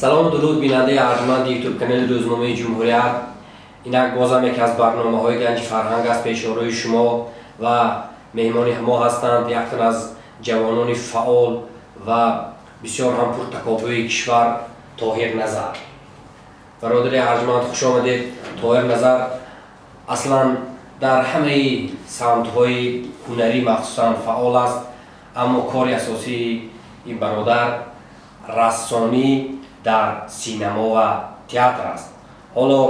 Салому дуруд, бинандаи арҷманди Ютуб канали рӯзномаи «Ҷумҳурият». Инак бозам яке аз барномаҳои «Ганҷи фарҳанг» аст пешорои шумо ва меҳмони мо ҳастанд яктан аз ҷавонони фаъол ва бисёр ҳам пуртакобӯи кишвар, Тоҳир Назар. Бародари арҷманд, хуш омадед. Тоҳир Назар аслан дар ҳамаи самтҳои ҳунарӣ махсусан фаъол аст, аммо кори асосии ин бародар рассомӣ дар синамо ва театр аст. Ҳоло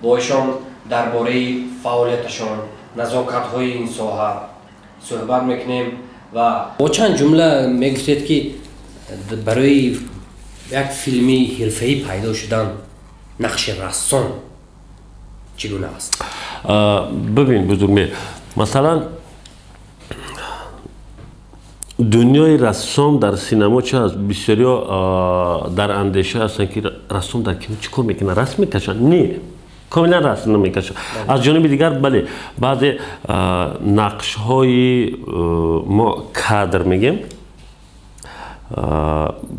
бо ишон дар бораи фаъолияташон, назокатҳои ин соҳа суҳбат мекунем. Ва бо чанд ҷумла мегуфтед, ки барои як филми ҳирфаӣ пайдо шудан нақши рассом чӣ гуна аст? Бибин, Бузургмеҳр, масалан, дунёи рассом дар синамо чи аст? Бисёриҳо дар андеша ҳастанд, ки рассом дар кино чӣ кор мекунад, расм мекашад? Не, комилан расм намекашад. Аз ҷониби дигар, бале, баъзе нақшҳои мо кадр мегем,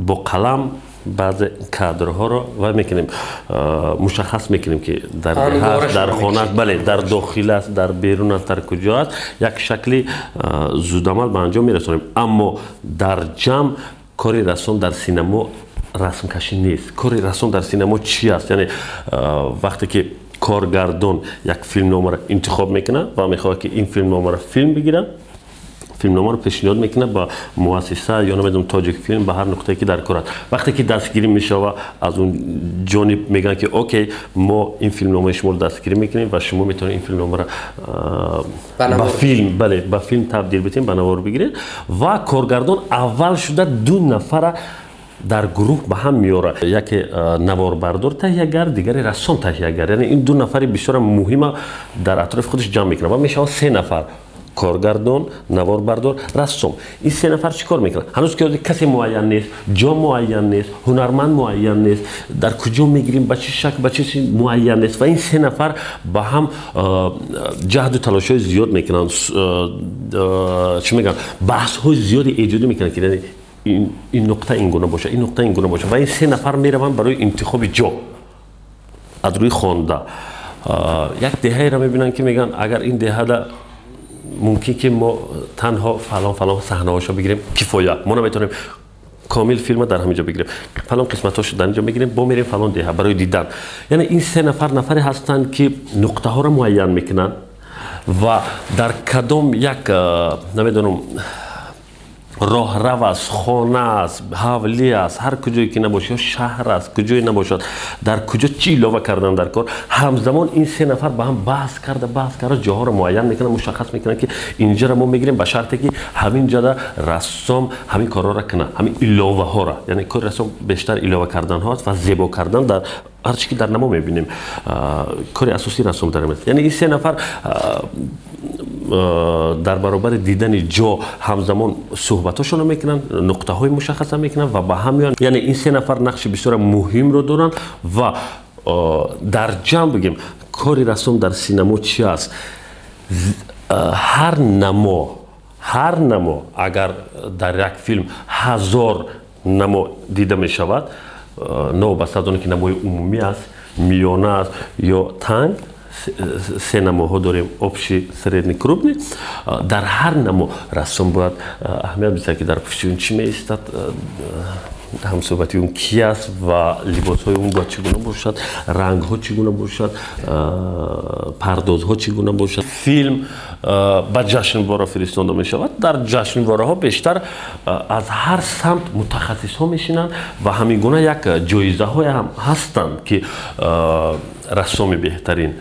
бо қалам баъзе кадрҳоро вай мекунем, мушаххас мекунем, ки дар дар хона аст, бале, дар дохил аст, дар берун аст, дар куҷо аст, як шакли зудамал ба анҷом мерасонем. Аммо дар ҷамъ кори рассом дар синамо расмкашӣ нест. Кори рассом дар синамо чӣ аст? Яъне вақте ки коргардон як филмномаро интихоб мекунад ва мехоҳад, ки ин филмномаро филм бигирад, филмномаро пешниҳод мекунад ба муассиса ё, намедонам, «Тоҷикфилм», ба ҳар нуқтае, ки дар кор аст. Вақте ки дастгирӣ мешава, аз он ҷониб мегӯянд, ки окей, мо ин филмномаи шуморо дастгирӣ мекунем ва шумо метавонед ин филмномаро ба филм, бале, ба филм табдил битем, ба навор бигиред. Ва коргардон аввал шуда ду нафара дар гурӯҳ ба ҳам меорад: яке наворбардор, таҳиягар, дигаре рассом, таҳиягар. Яъне ин ду нафари бисёра муҳима дар атрофи худаш ҷамъ мекунад ва мешавад се нафар: коргардон, наворбардор, рассом. Ин се нафар чӣ кор мекунанд? Ҳанӯз ки касе муайян нест, ҷо муайян нест, ҳунарманд муайян нест, дар куҷо мегирим, ба чӣ шакл, ба чӣ муайян нест. Ва ин се нафар ба ҳам ҷаҳду талошҳои зиёд мекунанд, чӣ мегӯянд, баҳсҳои зиёди эҷодӣ мекунанд, ки ин нуқта ин гуна бошад, ин нуқта ин гуна бошад. Ва ин се нафар мераванд барои интихоби ҷо. Аз рӯи хонда як деҳаеро мебинанд, ки мегӯянд, агар ин деҳада мумкин ки мо танҳо фалон фалон саҳнаҳошо бигирем, кифоя, мо наметавонем комил филма дар ҳамин ҷо бигирем, фалон қисматҳошо дар ин ҷо мегирем, бо мерем фалон деҳа барои дидан. Яъне ин се нафар нафаре ҳастанд, ки нуқтаҳоро муайян мекунанд ва дар кадом як, намедонам, роҳрав аст, хона аст, ҳавлӣ аст, ҳар куҷое ки набошад, ё шаҳр аст, куҷое набошад, дар куҷо чӣ илова кардан дар кор. Ҳамзамон ин се нафар ба ҳам баҳс карда ҷоҳоро муайян мекунанд, мушаххас мекунанд, ки инҷаро мо мегирем, ба шарте ки ҳамин ҷода рассом ҳамин корҳоро кунад, ҳамин иловаҳоро. Яъне кори рассом бештар илова карданҳо аст ва зебо кардан дар ҳарчи ки дар намо мебинем. Кори асосии рассом дар аст. Яъне ин се нафар дар баробари дидани ҷо ҳамзамон суҳбатҳошонро мекунанд, нуқтаҳои мушаххаса мекунанд ва ба ҳам меоянд. Яъне ин се нафар нақши бисёр муҳимро доранд. Ва дар ҷамъ бигем, кори рассом дар синамо чи аст? Ҳар намо, агар дар як филм 1000 намо дида мешавад, новобаста аз оне ки намои умумӣ аст, миёна аст ё танг, се намоҳо дорем: общий, средний, крупный, дар ҳар намо рассом бояд аҳамият бидиҳад, ки дар пушти он чӣ меистад, ҳамсӯҳбати он ки аст ва либосҳои он бояд чӣ гуна бошад, рангҳо чӣ гуна бошад, пардозҳо чӣ гуна бошад. Филм ба ҷашнвора фиристонда мешавад. Дар ҷашнвораҳо бештар аз ҳар самт мутахассисҳо мешинанд ва ҳамин гуна як ҷоизаҳое ҳам ҳастанд, ки рассоми беҳтарин,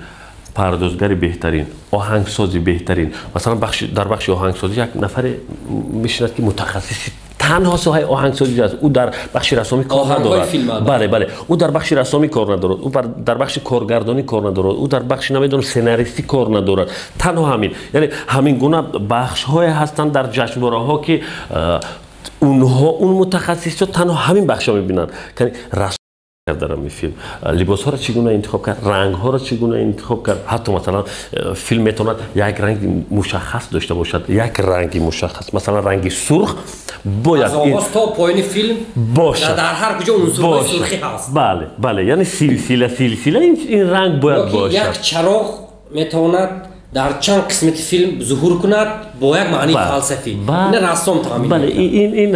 пардозгари беҳтарин, оҳангсози беҳтарин. Масалан, дар бахши оҳангсозӣ як нафаре мешинад, ки мутахассиси танҳо соҳаи оҳангсозӣ аст. Ӯ дар бахши рассомӣ кор надорад. Бале, ӯ дар бахши рассомӣ кор надорад, ӯ дар бахши коргардонӣ кор надорад, ӯ дар бахши, намедонам, сценаристӣ кор надорад. Танҳо ҳамин. Яъне ҳамин гуна бахшҳое ҳастанд дар ҷашнвораҳо, ки онҳо, он мутахассисҳо танҳо ҳамин бахшҳо мебинанд. Кард дар ҳамин филм, либосҳоро чӣ гуна интихоб кард, рангҳоро чӣ гуна интихоб кард. Ҳатто, масалан, филм метавонад як ранги мушаххас дошта бошад, як ранги мушаххас, масалан, ранги сурх бояд аз оғоз то поёни филм бошад. Дар ҳар куҷо унсурҳои сурхӣ ҳаст. Бале, яъне силсила силсила ин ранг бояд бошад. Як чароғ метавонад дар чанд қисмати филм зуҳур кунад бо як маънии фалсафӣ. Ина рассом таъмин. Бале, ин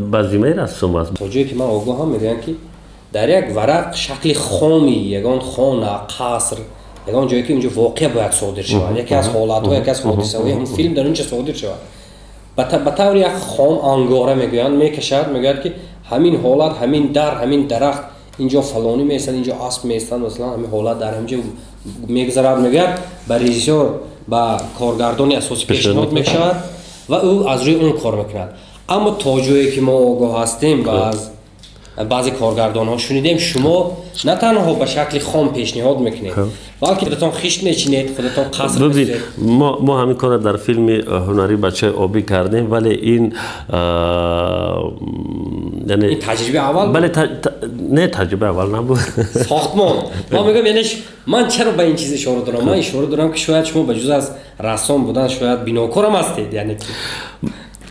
ба зиммаи рассом аст. То ҷое ки ман огоҳам, мегӯянд, ки дар як варақ шакли хоми ягон хона, қаср, ягон ҷое ки унҷо воқеа бояд содир шавад, яке аз ҳолатҳо, яке аз ҳодисаҳои ҳамин филм дар унҷа содир шавад, ба таври як хом ангора мегӯянд, мекашад, мегӯяд, ки ҳамин ҳолат, ҳамин дар, ҳамин дарахт, инҷо фалонӣ меистад, инҷо асп меистад, масалан, ҳамин ҳолат дар ҳамин ҷо мегузарад, мегӯяд, ба режиссёр, ба коргардони асосӣ пешниҳод мешавад ва ӯ аз рӯи он кор мекунад. Аммо то ҷое ки мо огоҳ ҳастем ва аз баъзе коргардонҳо шунидем, шумо на танҳо ба шакли хом пешниҳод мекунед, балки худатон хишт мечинед, худатон қаср. Мо ҳамин корро дар филми ҳунарии «Бачаи обӣ» кардем, вале ин яъне таҷрибаи аввал? Бале, не, таҷрибаи аввал набуд. Сохтмон, ман мегӯям, яъне ман чаро ба ин чиз ишора дорам? Ман ишора дорам, ки шояд шумо ба ҷуз аз рассом будан шояд бинокорам ҳастед, яъне ки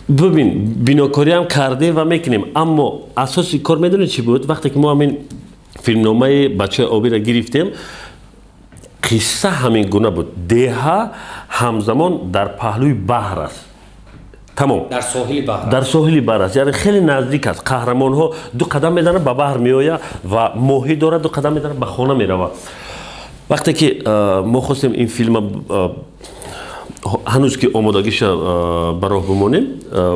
Бибин, бинокориам кардем ва мекунем, аммо асоси кор медонед чӣ буд? Вақте ки мо ҳамин филмномаи «Бачаи обиро» гирифтем, қисса ҳамин гуна буд: деҳа ҳамзамон дар паҳлӯи баҳр аст, тамом. Дар соҳили баҳр. Дар соҳили баҳр аст, яъне хеле наздик аст. Қаҳрамонҳо ду қадам мезанад, ба баҳр меояд ва моҳӣ дорад, ду қадам мезанад, ба хона меравад. Вақте ки мо хостем ин филма ҳанӯз ки омодагиша ба роҳ бимонем,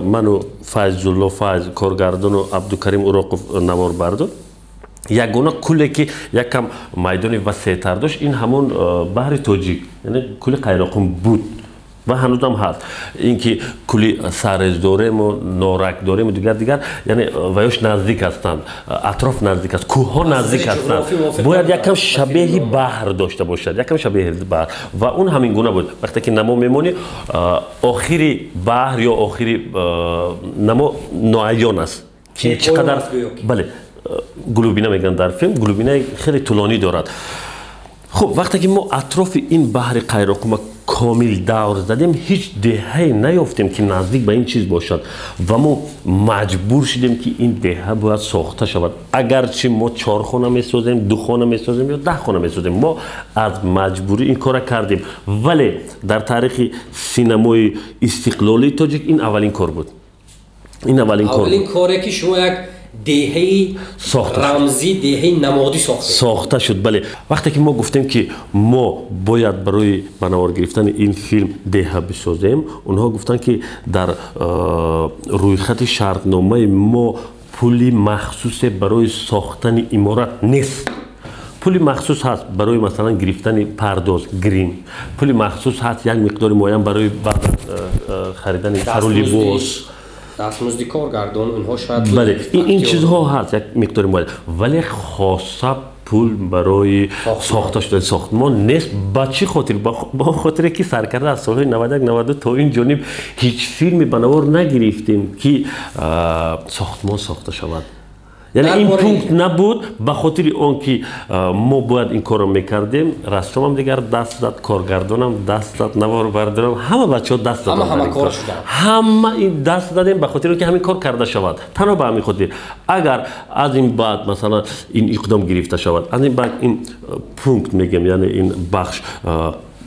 ману Файзулло Файз, коргардону Абдукарим Уроқов, наворбардор, ягона кӯле ки якам майдони васеътар дошт, ин ҳамон баҳри Тоҷик, яъне кӯли Қайроқум буд ва ҳанӯзам ҳаст. Ин ки кӯли Сарез дорему, Норак дорему, дигар дигар, яъне ваёш наздик ҳастанд, атроф наздик аст, кӯҳҳо наздик ҳастанд. Бояд якам шабеҳи баҳр дошта бошад, якам шабеҳи баҳр, ва он ҳамин гуна буд. Вақте ки намо мемонӣ, охири баҳр ё охири намо ноаён аст, ки чӣ қадар, бале, глубина мегӯянд дар филм, глубинаи хеле тӯлонӣ дорад. Хуб, вақте ки мо атрофи ин баҳри Қайроқума комил давр задем, ҳеҷ деҳае наёфтем, ки наздик ба ин чиз бошад, ва мо маҷбур шудем, ки ин деҳа бояд сохта шавад. Агарчи мо чор хона месозем, ду хона месозем ё 10 хона месозем, мо аз маҷбурӣ ин кора кардем. Вале дар таърихи синамои истиқлолии тоҷик ин аввалин кор буд, ин аввалин кор. Аввалин коре, ки шумо як деҳаи рамзӣ, деҳаи намодӣ сохтед. Сохта шуд, бале. Вақте ки мо гуфтем, ки мо бояд барои ба навор гирифтани ин филм деҳа бисозем, онҳо гуфтанд, ки дар рӯйхати шартномаи мо пули махсусе барои сохтани иморат нест. Пули махсус ҳаст барои, масалан, гирифтани пардоз, грим, пули махсус ҳаст як миқдори муайян барои харидани сару либос. Дастмузди коргардон, онҳо шояд. Бале, ин чизҳо ҳаст як миқдори муайян, вале хоса пул барои сохта шудани сохтмон нест. Ба чӣ хотир? Ба он хотире, ки саркарда аз солҳои 91, 92 то ин ҷониб ҳеҷ филме ба навор нагирифтем, ки сохтмон сохта шавад. Яъне ин пункт набуд. Ба хотири он ки мо бояд ин корро мекардем, рассомам дигар даст зад, коргардонам даст зад, наворбардорам, ҳама бачаҳо даст заданд, ҳама ин даст задем, ба хотири он ки ҳамин кор карда шавад. Танҳо ба ҳамин хотир. Агар аз ин баъд, масалан, ин иқдом гирифта шавад, аз ин баъд ин пункт мегӯям, яъне ин бахш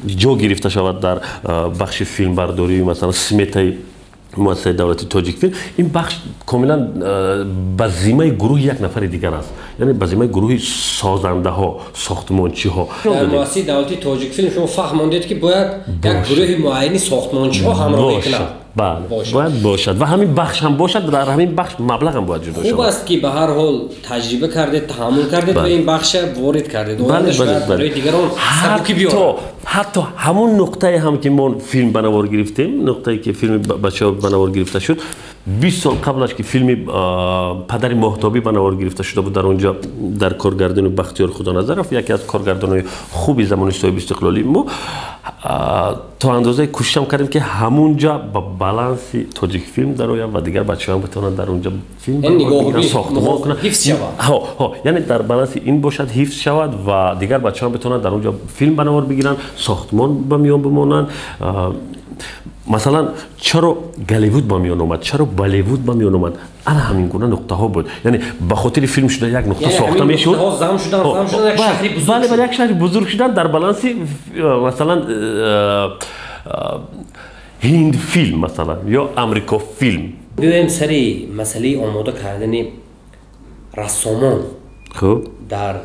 ҷо гирифта шавад дар бахши филмбардории, масалан, сметаи муассисаи давлати «Тоҷикфилм», ин бахш комилан ба зиммаи гурӯҳи як нафари дигар аст, яъне ба зиммаи гурӯҳи созандаҳо, сохтмончиҳо. Дар муассисаи давлати «Тоҷикфилм» шумо фаҳмондед, ки бояд як гурӯҳи муайяни сохтмончиҳо ҳамроҳӣ кунад. Бале, бояд бошад ва ҳамин бахш ҳам бошад, дар ҳамин бахш маблағ ҳам бояд ҷудо шавад. Хуб аст, ки ба ҳар ҳол таҷриба кардед, таҳаммул кардед ва ин бахша ворид кардед. Барои дигарон сабукӣ биёрад. Ҳатто ҳамон нуқтае ҳам, ки мо филм ба навор гирифтем, нуқтае, ки филми бачаҳо ба навор гирифта шуд, 20 сол қаблаш, ки филми «Падари моҳтобӣ» ба навор гирифта шуда буд, дар он ҷо дар коргардони Бахтиёр Худоназаров, яке аз коргардонҳои хуби замони соҳиби истиқлолии мо. То андозаи кӯшишам кардем, ки ҳамунҷа ба баланси Тоҷикфилм дарояд ва дигар бачаҳоам битавонанд дар унҷа филм сохтмон кунанд, яъне дар баланси ин бошад, ҳифз шавад ва дигар бачаҳоам битавонанд дар унҷа филм ба навор бигиранд, сохтмон ба миён бимонанд. Масалан, чаро Голливуд ба миён омад, чаро Болливуд ба миён омад? Ана ҳамин гуна нуқтаҳо буд, яъне ба хотири филм шуда як нуқта сохта мешуд. Бале, бале, як шаҳри бузург шудан дар баланси, масалан, ҳинд филм, масалан, ё амрико филм. Биёем сари масъалаи омода кардани рассомон. Хуб. Дар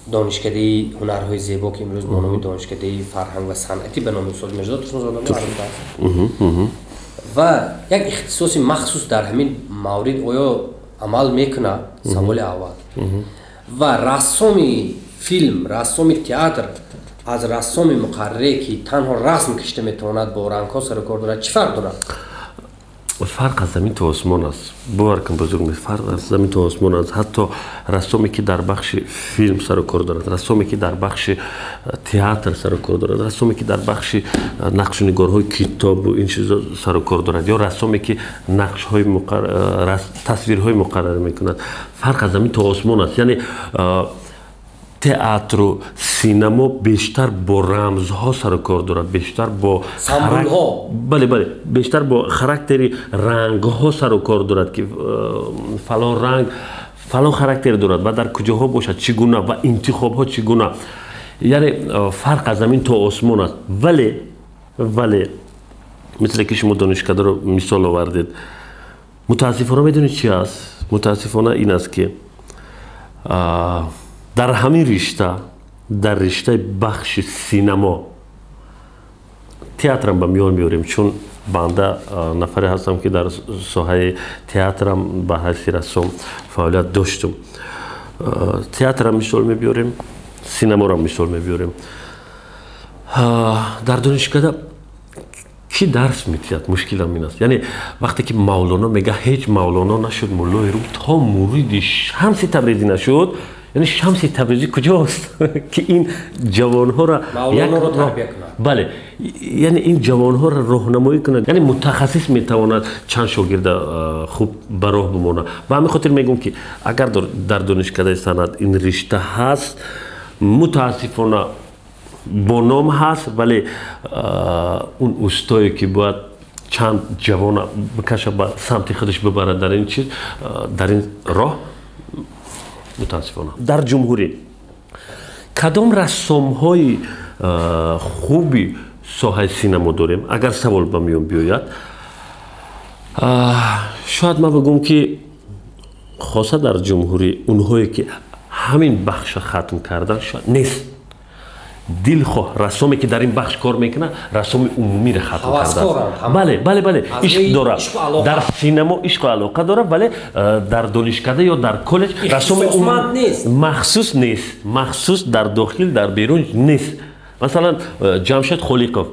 Донишкадаи ҳунарҳои зебо, ки имрӯз бо номи Донишкадаи фарҳанг ва санъатӣ ба номи устод Мирзо Турсунзода маъруф аст, ва як ихтисоси махсус дар ҳамин маврид оё амал мекунад? Саволи аввал. Ва рассоми филм, рассоми театр аз рассоми муқарраре, ки танҳо расм кашида метавонад, бо рангҳо сарукор дорад, чӣ фарқ дорад? Фарқ аз замин то осмон аст, бовар кун, бузург, фарқ аз замин то осмон аст. Ҳатто рассоме, ки дар бахши филм сару кор дорад, рассоме, ки дар бахши театр сару кор дорад, рассоме, ки дар бахши нақшу нигорҳои китобу ин чизо сару кор дорад, ё рассоме, ки нақшҳои тасвирҳои муқаррар мекунад, фарқ аз замин то осмон аст. Яъне театру синамо бештар бо рамзҳо сару кор дорад, бештар бо самбулҳо. Бале, бале, бештар бо характери рангҳо сару кор дорад, ки фалон ранг фалон характер дорад ва дар куҷоҳо бошад, чӣ гуна ва интихобҳо чӣ гуна. Яъне фарқ аз замин то осмон аст. Вале мисле ки шумо донишкадаро мисол овардед, мутаассифона, медонед чи аст? Мутаассифона, ин аст, ки дар ҳамин ришта, дар риштаи бахши синамо, театрам ба миён меорем, чун банда нафаре ҳастам, ки дар соҳаи театрам ба ҳайси рассом фаъолият доштум, театрам мисол мебиёрем, синаморам мисол мебиёрем. Дар донишкада кӣ дарс медиҳад? Мушкилам ин аст. Яъне вақте ки Мавлоно мега: «Ҳеҷ Мавлоно нашуд муллои Рум, то муриди Шамси Табрезӣ нашуд», яъне Шамси Табрезӣ куҷост, ки ин ҷавонҳоро бале, яъне ин ҷавонҳоро роҳнамоӣ кунад? Яъне мутахассис метавонад чанд шогирда хуб ба роҳ бимонад. Ба ҳамин хотир мегӯм, ки агар дар донишкадаи санъат ин ришта ҳаст, мутаассифона, бо ном ҳаст, вале он устое, ки бояд чанд ҷавона бикаша, ба самти худаш бибарад дар ин чиз, дар ин роҳ, мутаассифона, дар ҷумҳурӣ кадом рассомҳои хуби соҳаи синамо дорем, агар савол ба миён биёяд, шояд ман бигӯм, ки хоса дар ҷумҳурӣ онҳое, ки ҳамин бахша хатм кардан, шояд нест. Дилхоҳ рассоме, ки дар ин бахш кор мекунад, рассоми умумиро хатм кардааст. Бале, бале, бале, ишқ дорад дар синамо, ишқу алоқа дорад, вале дар донишкада ё дар коллеҷ рассоми махсус нест, махсус дар дохил, дар берун нест. Масалан, Ҷамшед Холиқов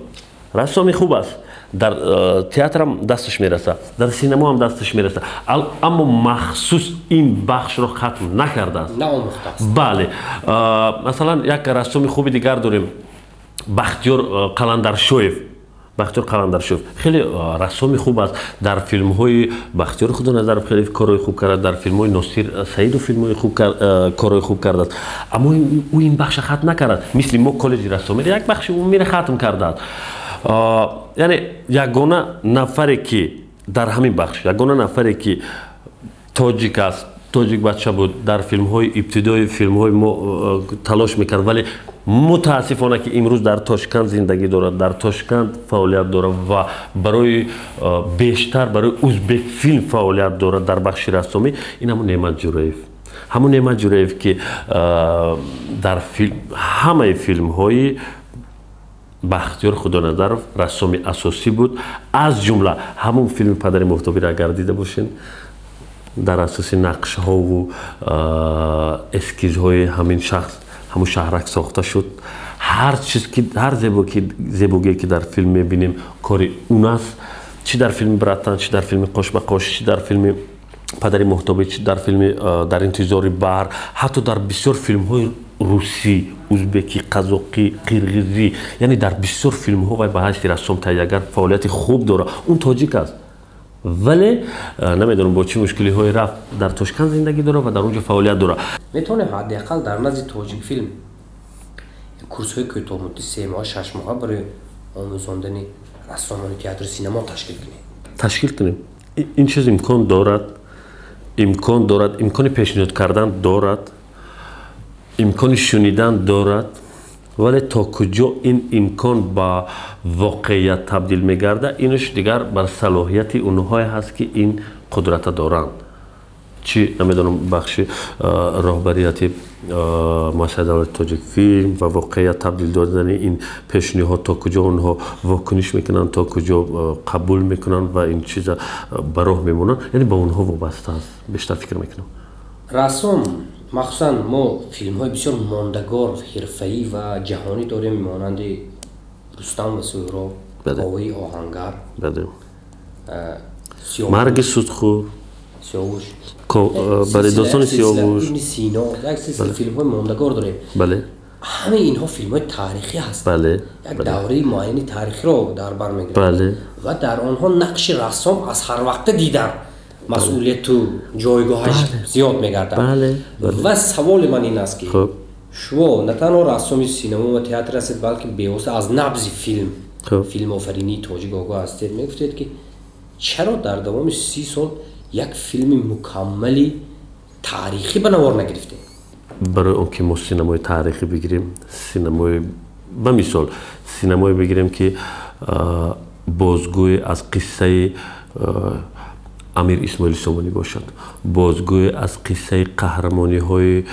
рассоми хуб аст, дар театрам дасташ мерасад, дар синамоам дасташ мерасад, аммо махсус ин бахшро хатм накардааст. Бале, масалан, як рассоми хуби дигар дорем, Бахтиёр Қаландаршоев. Бахтиёр Қаландаршоев хеле рассоми хуб аст. Дар филмҳои Бахтиёри Худоназаров хеле корҳои хуб кардааст, дар филмҳои Носир Саидов филмҳои хуб, корҳои хуб кардааст, аммо ӯ ин бахша хатм накардааст. Мисли мо коллеҷи рассомиро, як бахши умумиро хатм кардааст. Яъне ягона нафаре, ки дар ҳамин бахш, ягона нафаре, ки тоҷик аст, тоҷик бача буд, дар филмҳои ибтидои филмҳои мо талош мекард, вале мутаассифона, ки имрӯз дар Тошканд зиндагӣ дорад, дар Тошканд фаъолият дорад ва барои бештар барои Узбекфилм фаъолият дорад дар бахши рассомӣ, ин ҳамун Неъмат Ҷураев, ҳамун Неъмат Ҷураев, ки дар ҳамаи филмҳои Бахтиёр Худоназаров рассоми асосӣ буд, аз ҷумла ҳамун филми «Падари Моҳтобиро» агар дида бошед, дар асоси нақшҳову эскизҳои ҳамин шахс ҳамун шаҳрак сохта шуд. Ҳар чиз ки, ҳар зебогие, ки дар филм мебинем, кори он аст, чӣ дар филми «Братан», чӣ дар филми «Қош ба қош», чӣ дар филми «Падари Моҳтобӣ», чӣ дар филми «Дар интизори баҳр», ҳатто дар бисёр филмҳои русӣ, узбекӣ, қазоқӣ, қирғизӣ, яъне дар бисёр филмҳо вай ба ҳайси рассом таҳиягар фаъолияти хуб дорад. Он тоҷик аст, вале намедонам бо чӣ мушкилиҳое рафт, дар Тошканд зиндагӣ дорад ва дар он ҷо фаъолият дорад. Метавонем ҳадди ақал дар назди Тоҷикфилм курсҳои кӯтоҳмуддати 3 моҳа, 6 моҳа барои омӯзондани рассомони театру синемо ташкил кунем? Ташкил кунем, ин чиз имкон дорад, имкон дорад, имкони пешниҳод кардан дорад, имкони шунидан дорад, вале то куҷо ин имкон ба воқеият табдил мегардад, инаш дигар бар салоҳияти онҳое ҳаст, ки ин қудрата доранд. Чӣ намедонам, бахши роҳбарияти муассисаи давлати Тоҷикфилм ва воқеият табдил додани ин пешниҳод, то куҷо онҳо вокуниш мекунанд, то куҷо қабул мекунанд ва ин чиза ба роҳ мемонанд, яъне ба онҳо вобаста аст бештар, фикр мекунам. Рассом, махсусан мо филмҳои бисёр мондагор, ҳирфаӣ ва ҷаҳонӣ дорем, монанди Рустам ва Суҳроб, Коваи оҳангар, Марги судхӯр, Сиёвуш, бале, достони Сиёвуш, Ибни Сино, як силсила филмҳои мондагор дорем. Ҳамаи инҳо филмҳои таърихӣ ҳастанд, як давраи муайяни таърихиро дар бар мегиранд ва дар онҳо нақши рассом аз ҳарвақта дидан масъулияту ҷойгоҳаш зиёд мегардад. Ва саволи ман ин аст, ки шумо на танҳо рассоми синемо ва театр ҳастед, балки бевосита аз набзи филм, филмофаринии тоҷик огоҳ ҳастед. Мегуфтед, ки чаро дар давоми 30 сол як филми мукаммали таърихӣ ба навор нагирифтем? Барои он ки мо синамои таърихӣ бигирем, синамои, ба мисол, синамое бигирем, ки бозгӯе аз қиссаи Амир Исмоили Сомонӣ бошад, бозгӯе аз қиссаи қаҳрамониҳои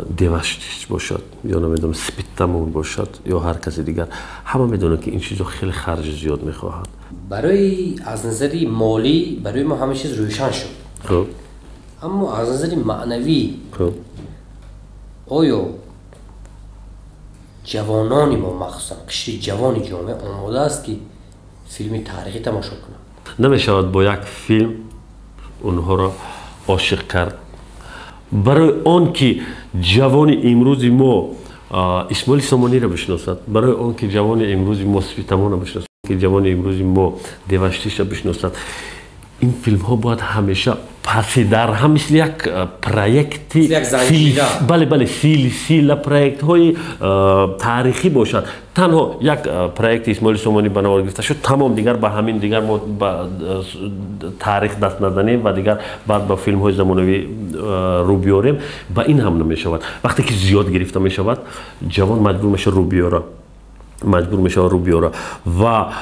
Деваштич бошад ё намедонам, Спитамон бошад ё ҳар каси дигар, ҳама медонанд, ки ин чизо хеле харҷи зиёд мехоҳад. Барои аз назари молӣ барои мо ҳама чиз рӯшан шуд, аммо аз назари маънавӣ оё ҷавонони мо, махсусан қишри ҷавони ҷомеа, омода аст, ки филми таърихӣ тамошо кунад? Намешавад бо як филм онҳоро ошиқ кард. Барои он ки ҷавони имрӯзи мо Исмоили Сомониро бишиносад, барои он ки ҷавони имрӯзи мо Спитамонро бишиносад, ки ҷавони имрӯзи мо Деваштиша бишиносад, ин филмҳо бояд ҳамеша паси дар ҳам мисли як проекти, бале, силсила проектҳои таърихӣ бошад. Танҳо як проекти Исмоили Сомонӣ ба навор гирифта шуд, тамом, дигар ба ҳамин, дигар мо ба таърих даст назанем ва дигар баъд ба филмҳои замонавӣ рӯ биёрем, ба ин ҳам намешавад. Вақте ки зиёд гирифта мешавад, ҷавон маҷбур мешавад рӯ биёра, маҷбур мешавад рӯ биёра ва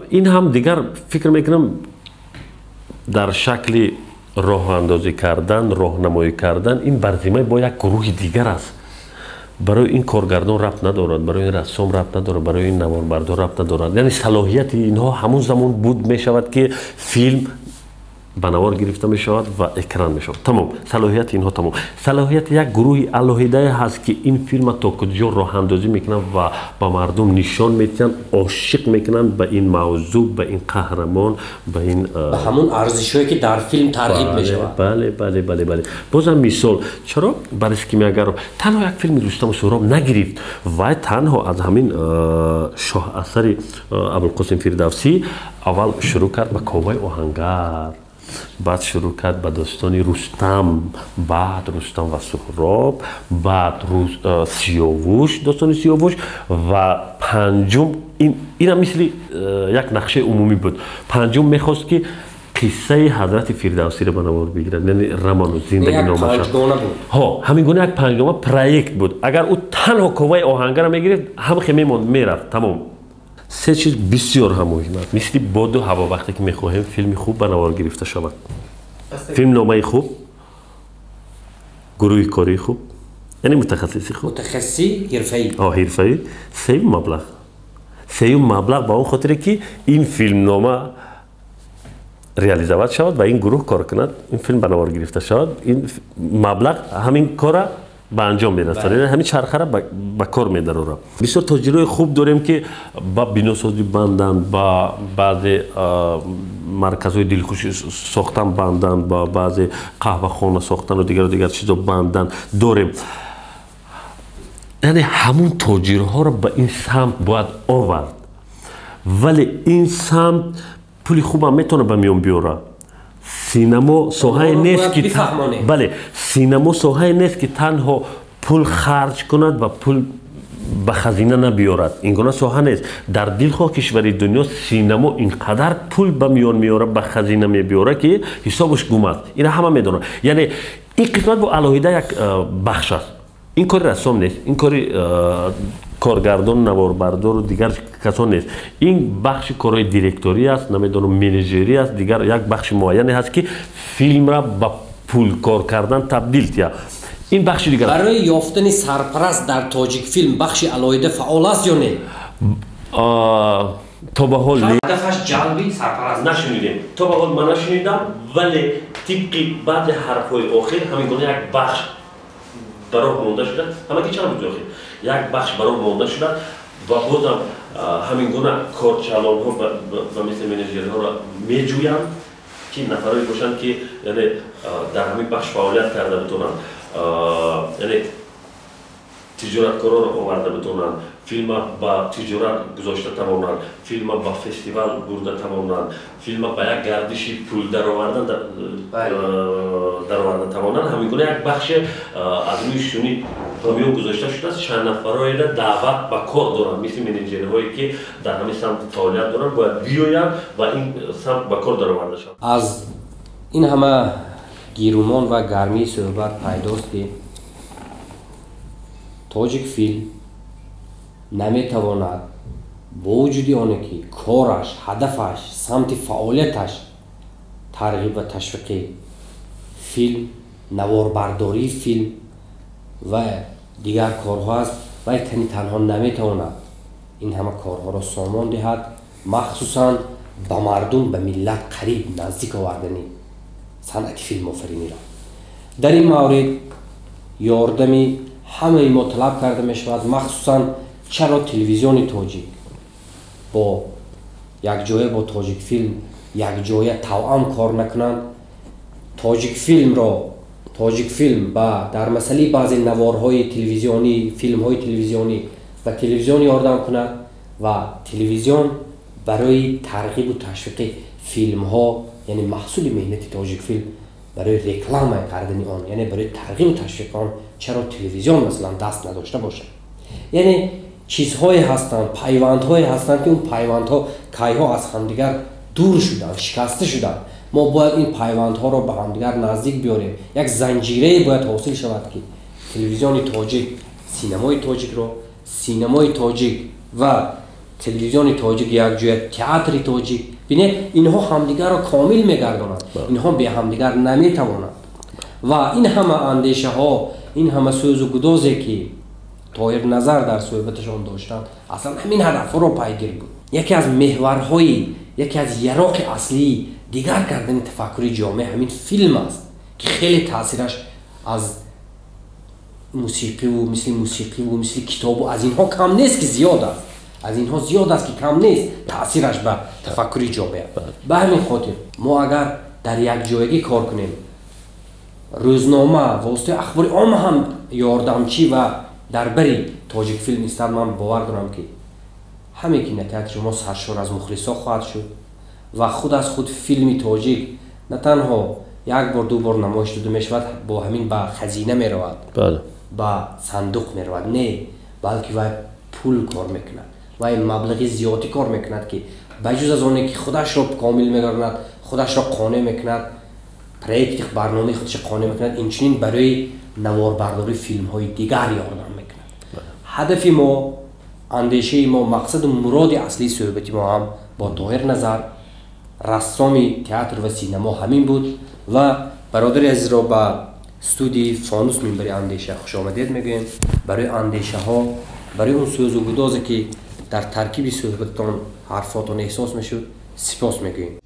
ин ҳам дигар, фикр мекунам, дар шакли роҳандозӣ кардан, роҳнамоӣ кардан ин бар зиммаи бо як гурӯҳи дигар аст. Барои ин коргардон рабт надорад, барои ин рассом рабт надорад, барои ин наворбардор рабт надорад. Яъне салоҳияти инҳо ҳамон замон буд мешавад, ки филм ба навор гирифта мешавад ва экран мешавад, тамом, салоҳияти инҳо тамом. Салоҳияти як гурӯҳи алоҳидае ҳаст, ки ин филма то куҷо роҳандозӣ мекунанд ва ба мардум нишон медиҳанд, ошиқ мекунанд ба ин мавзӯъ, ба ин қаҳрамон, ба ин Ба ҳамон арзишҳое, ки дар филм тарғиб мешавад. Бале. Бозам мисол: чаро Борис Кимиёгаров танҳо як филми Рустаму Суҳроб нагирифт? Вай танҳо аз ҳамин шоҳасари Абулқосим Фирдавсӣ аввал шурӯъ кард ба Коваи оҳангар, баъд шурӯъ кард ба достони Рустам, баъд Рустам ва Суҳроб, баъд Сиёвуш, достони Сиёвуш ва панҷум, инам мисли як нақшаи умумӣ буд, панҷум мехост, ки қиссаи ҳазрати Фирдавсиро ба навор бигирад, яъне роману зиндагиномаша. Ҳо, ҳамин гуна як панҷгома проект буд. Агар ӯ танҳо Коваи оҳангарро мегирифт, ҳамхе мемонд, мерафт, тамом. Се чиз бисёр ҳам муҳим аст, мисли боду ҳаво, вақте ки мехоҳем филми хуб ба навор гирифта шавад: филмномаи хуб, гурӯҳи кории хуб, яъне мутахассиси хуб. Мутахассиси ҳирфаӣ. Ҳирфаӣ. Сеюм маблағ. Сеюм маблағ, ба он хотире ки ин филмнома реализовать шавад ва ин гурӯҳ кор кунад, ин филм ба навор гирифта шавад, ин маблағ ҳамин кора ба анҷом мерасад, ҳамин чархара ба кор медарорад. Бисёр тоҷирои хуб дорем, ки ба биносозӣ банданд, ба баъзе марказҳои дилхушӣ сохтан банданд, ба баъзе қаҳвахона сохтану дигару дигар чизо банданд, дорем. Яъне ҳамун тоҷирҳоро ба ин самт бояд овард, вале ин самт пули хубам метавонад ба миён биёрад. Синамо соҳае нест ки, бале, синамо соҳае нест, ки танҳо пул харҷ кунад ва пул ба хазина набиёрад. Ин гуна соҳа нест. Дар дилхоҳ кишвари дунё синамо ин қадар пул ба миён меорад, ба хазина мебиёрад, ки ҳисобаш гум аст. Ина ҳама медонанд. Яъне ин қисмат бо алоҳида як бахш аст. Ин кори рассом нест, ин кори коргардон, наворбардору дигар касон нест. Ин бахши корҳои директорӣ аст, намедонам, менеҷерӣ аст, дигар як бахши муайяне ҳаст, ки филмра ба пул кор кардан табдил тия. Ин бахши дигар. Барои ёфтани сарпараст дар Тоҷикфилм бахши алоҳида фаъол аст ё не? То ба ҳол ҳадафаш ҷалби сарпараст. Нашунидем, то ба ҳол ман нашунидам, вале тибқи баъзе ҳарфҳои охир ҳамин гуна як бахш ба роҳ монда шуда. Ҳамаги чанд рӯзи охир як бахш ба роҳ монда шуда ва бозам ҳамин гуна корчалонҳо ба мисли менеҷерҳоро меҷӯянд, ки нафарое бошанд, ки яъне дар ҳамин бахш фаъолият карда битонанд, яъне тиҷораткоронро оварда битонанд, филма ба тиҷорат гузошта тавонанд, филма ба фестивал бурда тавонанд, филма ба як гардиши пул даровардан дароварда тавонанд. Ҳамин гуна як бахше аз рӯи шунид ба миён гузошта шудааст. Чанд нафароеро даъват ба кор доранд, мисли менеҷерҳое, ки дар ҳамин самт фаъолият доранд, бояд биёянд ва ин самт ба кор дароварда шаванд. Аз ин ҳама гирумон ва гармии суҳбат пайдост, ки Тоҷикфилм наметавонад бо вуҷуди оне ки кораш, ҳадафаш, самти фаъолияташ тарғиб ва ташвиқи филм, наворбардории филм ва дигар корҳо аст, вай тани танҳо наметавонад ин ҳама корҳоро сомон диҳад, махсусан ба мардум, ба миллат қариб, наздик овардани санъати филмофариниро. Дар ин маврид ёрдами ҳамаи мо талаб карда мешавад. Махсусан чаро телевизиони тоҷик бо якҷоя бо Тоҷикфилм якҷоя тавъам кор накунанд? Тоҷикфилмро, Тоҷикфилм ба дар масъалаи баъзе наворҳои телевизионӣ, филмҳои телевизионӣ ба телевизион ёрдам кунад ва телевизион барои тарғибу ташвиқи филмҳо, яъне маҳсули меҳнати Тоҷикфилм, барои реклама кардани он, яъне барои тарғибу ташвиқи он чаро телевизион масалан даст надошта бошад? Яъне чизҳое ҳастанд, пайвандҳое ҳастанд, ки он пайвандҳо кайҳо аз ҳамдигар дур шуданд, шикаста шуданд. Мо бояд ин пайвандҳоро ба ҳамдигар наздик биёрем. Як занҷирае бояд ҳосил шавад, ки телевизиони тоҷик синамои тоҷикро, синамои тоҷик ва телевизиони тоҷик якҷоя театри тоҷик. Бинед, инҳо ҳамдигарро комил мегардонанд, инҳо бе ҳамдигар наметавонанд. Ва ин ҳама андешаҳо, ин ҳама сӯзу гудозе, ки Тоҳир Назар дар суҳбаташон доштанд, аслан ҳамин ҳадафҳоро пайгир буд. Яке аз меҳварҳои, яке аз яроқи аслии дигар кардани тафаккури ҷомеа ҳамин филм аст, ки хеле таъсираш аз мусиқиву мисли мусиқиву мисли китобу аз инҳо кам нест, ки зиёд аст, аз инҳо зиёд аст, ки кам нест таъсираш ба тафаккури ҷомеа. Ба ҳамин хотир мо агар дар якҷоягӣ кор кунем, рӯзнома, воситаи ахбори омма ҳам ёрдамчӣ ва дар бари Тоҷикфилм истад, ман бовар дорам, ки ҳаме кинотеатри мо саршор аз мухлисо хоҳад шуд ва худ аз худ филми тоҷик на танҳо як бор, ду бор намоиш дода мешавад, бо ҳамин ба хазина меравад, ба сандуқ меравад, не, балки вай пул кор мекунад, вай маблағи зиёдӣ кор мекунад, ки ба ҷуз аз оне ки худашро комил мегардонад, худашро қонеъ мекунад, проекти барномаи худашро қонеъ мекунад, инчунин барои наворбардории филмҳои дигар ёрдам мекунад. Ҳадафи мо, андешаи мо, мақсаду муроди аслии суҳбати мо ҳам бо Тоҳир Назар, рассоми театр ва синамо, ҳамин буд. Ва бародари азизро ба студияи Фонус, Минбари андеша хушомадед мегӯем. Барои андешаҳо, барои он сӯзу гудозе, ки дар таркиби суҳбататон, ҳарфотон эҳсос мешуд, сипос мегӯем.